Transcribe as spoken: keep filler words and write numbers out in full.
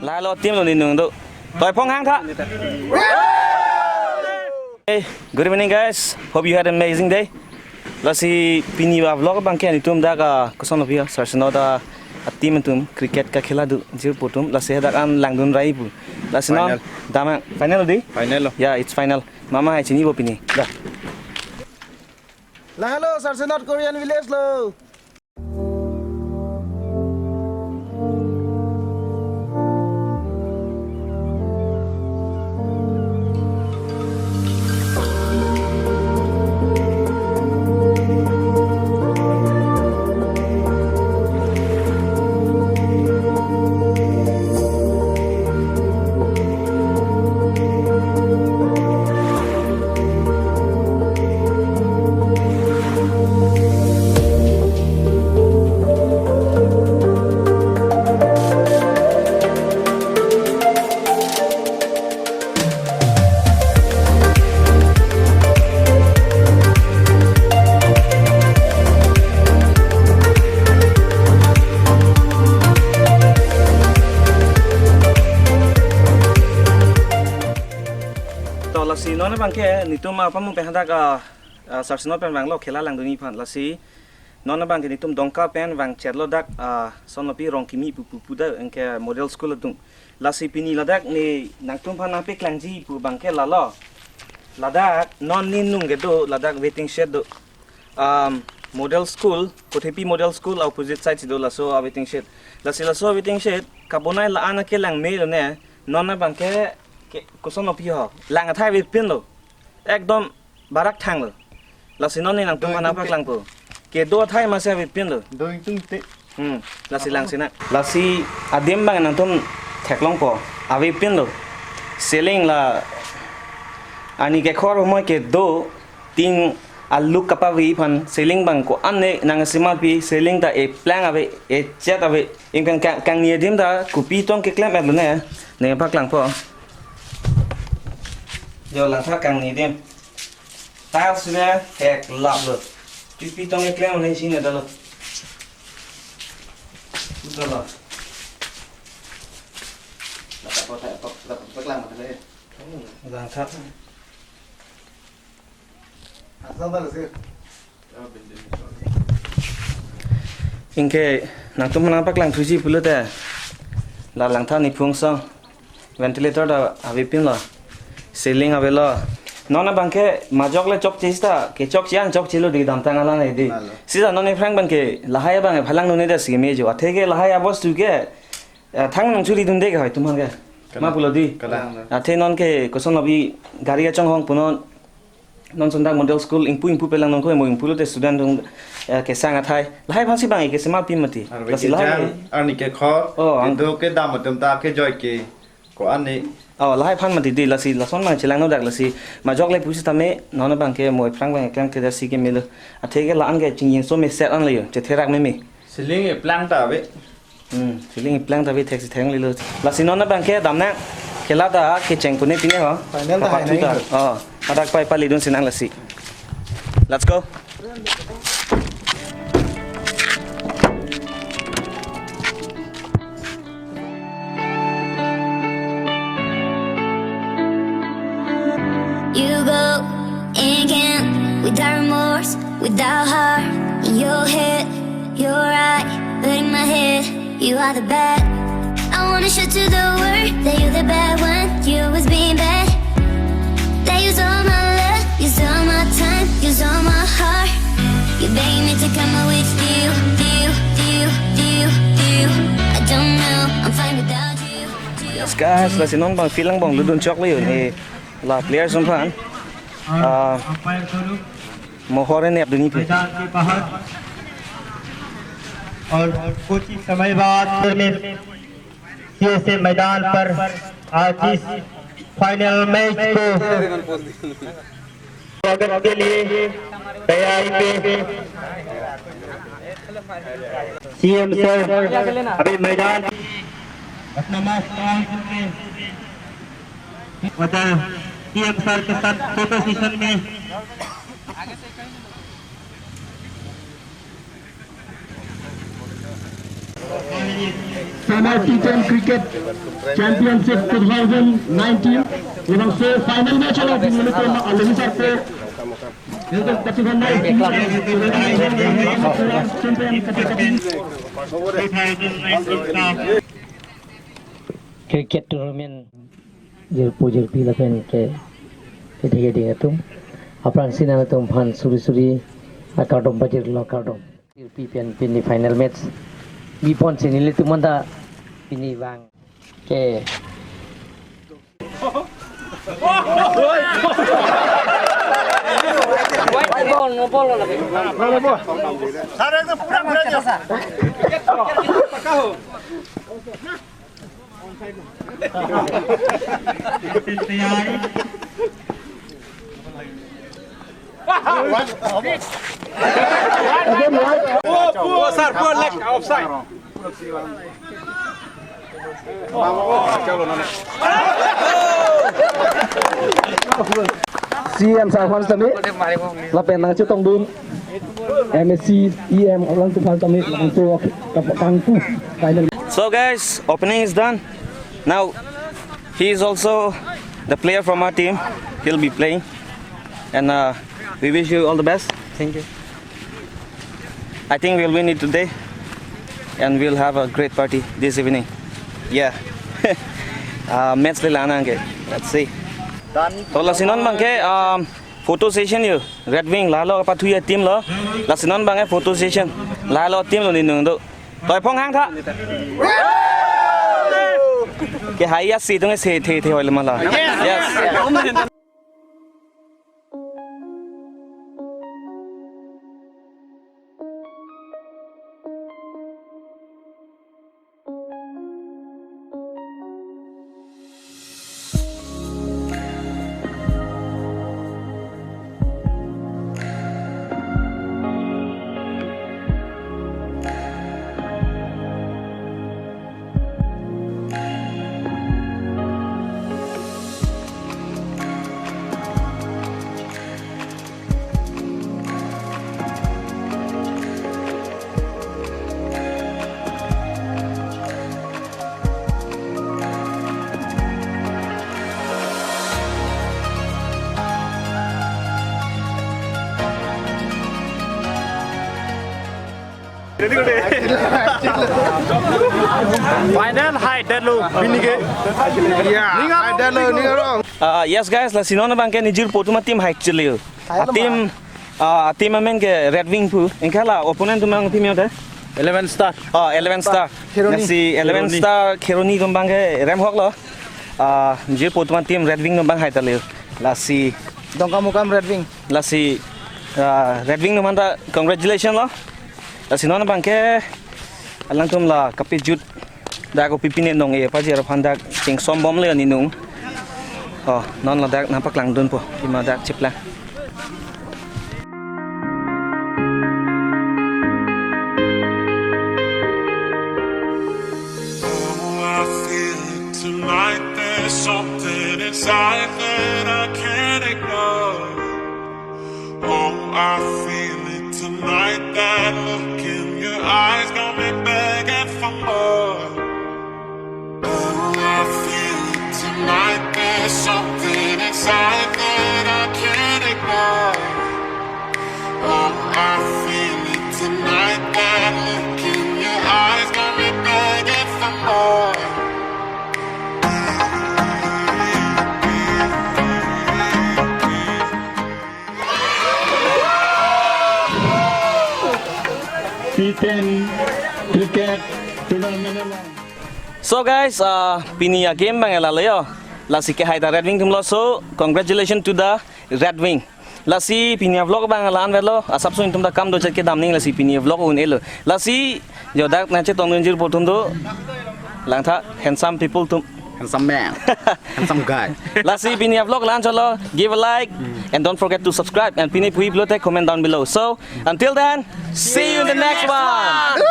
Talo team lo ni nung do. Toi phong hang tha. Hey, good evening guys. Hope you had an amazing day. Lasi pini ba vlog abangke nitum dak, ah, koson lo pia, Sir Sinot a team atum cricket kakhela do jirpo atum. Lasi dak an langdun rai pu. Lasi non Final. Damang final di? Final lo. Yeah, it's final. Mama hai chinipo pini. Da. Lahelo Sir Sinot Korean Village lo. To lasi non abangke nitum apam pen hadak, ah, ah, Sir Sinot pen vanglo khela langdunji aphan. Lasi non abangke nitum Dongka pen vangchetlo dak, ah, son lo pi Rongkimi pu pu pu da anke model school adung. Lasi pini ladak ne nangtum aphan nangpaklangji pu abangke lalo. Ladak non ne nung kedo ladak waiting shed do. Um, model school, Kothepi model school opposite side si do laso a waiting shed. Lasi laso a waiting shed kabonai la-an ke lang me lo ne. Non abangke ke koson lo pi ho. Lang athai avepin lo. Ekdom barak thang lo. Lasi non ne nangtum aphan nangpaklangpo. Kedo athai masi avepin lo. Doing tung te. Hmm, lasi lang sina. Lasi adim abang nangtum theklongpo. Avepin lo. Ceiling la ani kekhor humoi kedo tin aluk kapave aphan ceiling abang ko-an ne nangsemal pi ceiling ta eplang ave, echet ave. Ingpen kang, kangni adim ta kopi tong keklem-et lo ne. Nangpaklangpo. Jo langtha kangni adim. Tiles ne theklap lo. Kopi tong keklem ne sini dalo. Dalo. Dapat apa, dapat apa, dapat apa lang mata deh. Langtha. Asal dalo sih. Ingke nangtum nangpaklangthuji pulote la langtha niphung song ventilator ta avepin lo, ceiling avelo. Non abangke majok le chokche sita kechokche an chokche lo di damtang alang edi. Lalo. Sita non aphrang abangke lahai abang phalang nune da si mejo. Atheke lahai abostu ke, eh, thang nang churi dunde ke hoi tum aphan ke. Kalang. Ma pulo di. Kalang. Athe non ke koson lo pi gari kachonghong pu non. Non sundak model school ingpu ingpu pelang nonko mo ingpu lote student dung, eh, kesang athai. Lahai aphansi abang ke semal pi mati. Arve lasi ke lahai jam, arni kekhor, oh, ang kedo kedam atum ta kejoi ke ko-an ne. Oh, lahai aphan mati di lasi lason abang chelang nodak lasi majok le pusitame non abangke mo aphrang abang keklem te da si ke melo. Atheke la-an ke chingjinso me set an le yo. Chetherak meme. Ceiling eplang ta ave. Hmm, ceiling eplang ta ave theksi theklelo. Lasi non abangke damnang khela ta kecheng pune pine ho. Final ta kapat hai nai ta. Oh, hadak pai palidun sinang lasi. Let's go. You go in again without remorse, without heart. In your head, you're right, but in my head, you are the bad. I wanna show to the world that you're the bad one. You always been bad. That use all my love, use all my time, use all my heart. You begging me to come out with you, you, you, you, you. I don't know, I'm fine without you. Yes guys, lasi non abang field angbong ludun choklo yo ne. La players atum aphan, ah, mohor ne abduni phe. मैदान के बाहर। और कुछ ही समय बाद फिर में फिर से मैदान पर आज इस फाइनल मैच को स्वागत के लिए तैयारी पे सीएम सर अभी मैदान अपना मास्क पहन करके बता सीएम सर के साथ फोटो सेशन में Summer T ten Cricket Championship two thousand nineteen. Labangso final match along pini ilitum alohi sarpo ilitum kachingvai nai. Champion kachingvai. Cricket tournament jirpo jirpi lapen ke, keding keding atum. Aphrangsi nangtum aphan suri suri akardom pajirlo, kardom. Jirpi pen pini final match bipon si nelitum anta pini vang ke. Ball, no ball lagi. Again, right? Oh, oh, sir, poor leg, offside. C M sir aphan sitame, lapen nangchetongdun M A C, E M alangtum aphan sitame, nangtu kangpu final. So guys, opening is done. Now, he is also the player from our team. He'll be playing. And uh, we wish you all the best. Thank you. I think we'll win it today. And we'll have a great party this evening. Yeah. Uh, match le lang nangke. Let's see. To lasi non abangke, um, photo session yo. Red Wing lahelo kapathu a-team lo. Lasi non abangke photo session. Lahelo team lo ninung do. Toi phong hang tha. Ke hai a-si tung se the the hoi le mala. Yes. Final hai dalo, pinike. Yeah, hai dalo, ning arong. Uh, yes guys, lasi non abangke ne jirpo atum a-team hai chileo. A-team, uh, a-team amen ke Red Wing pu. Anke la opponent atum a-team yo te? Eleven Star. Oh, Eleven Star. Kheroni. Lasi Eleven Star Kheroni atum abangke remhok lo. Uh, jirpo atum a-team Red Wing atum abang hai taleo. Lasi Dongkamukam Red Wing. Lasi, uh, Red Wing atum anta congratulations lo. Lasi non abangke alangtum la kapejut dak kopi pine nong-e pajir aphan dak chingsom bomle ninung. Oh, non ladak nangpaklangdunpo, pima dak chiplang. Oh, I feel it tonight. There's something inside that I can't ignore. Oh, I feel it tonight. That look in your eyes got me begging for more. Oh, I feel it tonight. There's something inside that I can't ignore. Oh, I feel it tonight. That look in your eyes got me begging for more. T ten cricket tournament along. So guys, uh, pini a-game abang lalo yo. Lasi ke hai ta Red Wing atum lo. So congratulations to the Red Wing. Lasi pini a-vlog abang la-an avelo. Asapso netum ta kam do chet kedam ning, lasi pini a-vlog un-elo. Lasi yo dak nangchetongdun jirpo atum do. Langtha handsome people atum. Handsome man. Handsome guy. Lasi pini a-vlog la-an chotlo. Give a like and don't forget to subscribe. And pini phui pulote comment down below. So until then, see you in the next one.